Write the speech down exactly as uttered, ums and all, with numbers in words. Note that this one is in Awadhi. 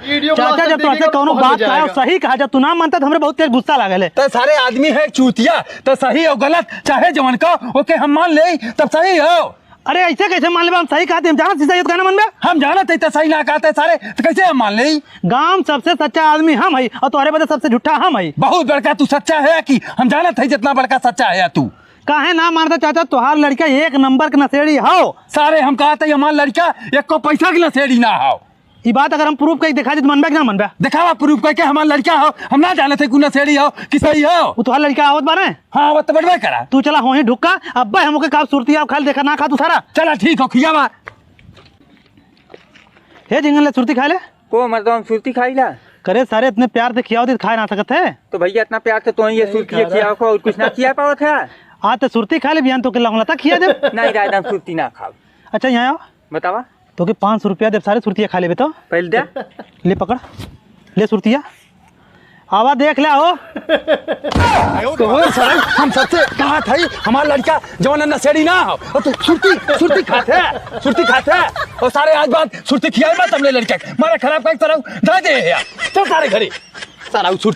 वीडियो चाचा, जब तोहसे कौनो बात कहा, सही कहा, जब तू ना मानता तो हमरे बहुत तेज गुस्सा लागल है। तो सारे आदमी है चूतिया, तो सही हो गलत, चाहे जवन का, ओके हम मान ले, तब सही हो। अरे, ऐसे कैसे मान लेबे? हम सही कहते, हम जानत ही सही, तो काहे ना मानबे? हम जानत ही तो सही ना कहते सारे, तो कैसे हम मान लेई? गांव सबसे सच्चा आदमी हम हई और तोहरे बदे सबसे झूठा हम हई। बहुत बड़का तू सच्चा है कि हम जानत ही जितना बड़का सच्चा है तू। काहे ना मानता चाचा, तोहार लड़का एक नंबर के नशेड़ी हो। सारे हम कहते ही हमार लड़का एको पैसा के नशेड़ी ना हो। ई बात अगर हम प्रूफ कई दिखा दी तो मनबे कि ना मनबे? दिखावा प्रूफ कई के हमार लड़का हो, हम ना जानत ही कि नशेड़ी हो कि सही हो। वो तोहार लड़का आवत बारे? हाँ, आवत तो बड़बे करा। तू चला होहीं ढुक्का, अब्बे हम ओके का सुरती आओ खाली देखा ना खा तू सारा। चला ठीक हो, खियावा। हे झिंगन ले सुरती खाए ले। को मर्दवा हम सुरती खाई ला? करे सारे इतने प्यार से खियाओ दे खाए ना सकत है। तो भैया इतना प्यार से तो ये सुरती खियाओ को और कुछ ना खिया पावत है। आज तो सुरती खा ले, बिहान तो के लौंगलता खिया दे। नहीं रायदान सुरती ना खाओ। अच्छा यहाँ आओ। बतावा। तो के पाँच सौ रुपया दे, सारे सुरतिया खा लेबे तो। पहले दे। ले पकड़, ले सुरतिया। आवा देख ले हो। तो हो सर, हम सबसे कहा था ही, हमार लड़का जवान नशेड़ी ना हो। और तू सुरती, सुरती खात है, सुरती खात है। और सारे आज बाद सुरती खियाए मत हमने लड़का। मारा खराब का तरह दे दे यार। चल सारे घरे। सारा उ सुरती